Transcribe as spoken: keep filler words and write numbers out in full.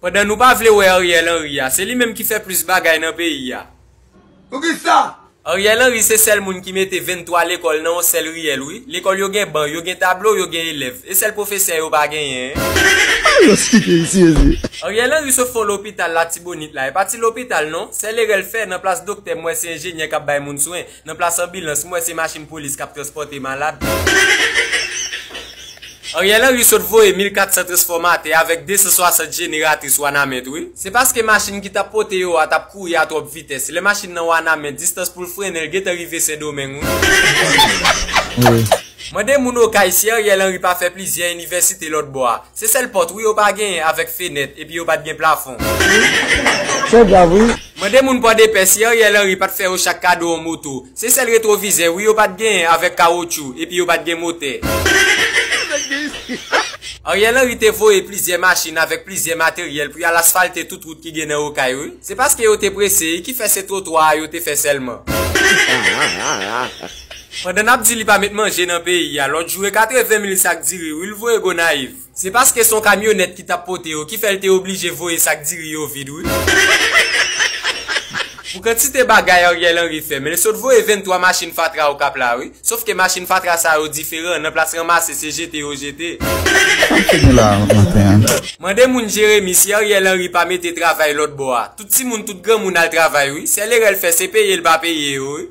Pandan nou pa vle wè Ariel Henry a, se li menm ki fè plis bagay nan peyi a. Poukisa? Ariel Henry se sèl moun ki mete venntwa lekòl nan yon sèl riyèl, wi. Lekòl yo gen ban, yo gen tablo, yo gen elèv. E sèl pwofesè yo pa genyen. Ariel Henry sot fè yon lopital Latibonit la. E pa ti lopital non. Sèl erè l fè, nan plas doktè, m wè se enjenyè k ap bay moun swen. Nan plas anbilans, m wè se machin polis k ap transpòte malad. Ariel Henry sot voye mil kat san transfòmatè avèk de san swasant jeneratris Wanament, wi. Se paske machin ki t ap pote yo a t ap kouri a twòp vitès. Lè machin nan Wanament, distans pou l frennen, l gentan rive Sendomeng, wi. Mande moun Okay si Ariel Henry pa fè plizyè inivèsite lòtbò a. Se sèl pòt, wi, yo pa genyen avèk fenèt, epi yo pa t gen plafon. Mande moun Pòdepè si Ariel Henry pa t fè yo chak kado yon moto. Se sèl retwovizè, wi, yo pa t genyen avèk kawotchou, epi yo pa t gen motè. Ariel Henry te voye plizyè machin avèk plizyè materyèl pou y al asfalte tout wout ki gen nan Okay, wi. Se paske yo te prese, ki fè se twotwa a yo te fè sèlman. Pandan n ap di li pa met manje nan peyi a, lòt jou e katreven mil sak diri, wi, l voye Gonayiv. Se paske se yon kamyonèt ki t ap pote yo, ki fè l te oblije voye sak diri yo vid, wi. Pou kantite bagay Ariel Henry fè, men l sot voye venntwa machin fatra Okap la, wi. Sòf ke machin fatra sa yo diferan, nan plas ranmase, se jete yo jete. Sa m fini la maten an. Mande moun Jeremi si Ariel Henry pa mete travay lòtbò a. Tout timoun, tout granmoun al travay, wi. Sèl erè l fè, se peye l pa peye yo, wi.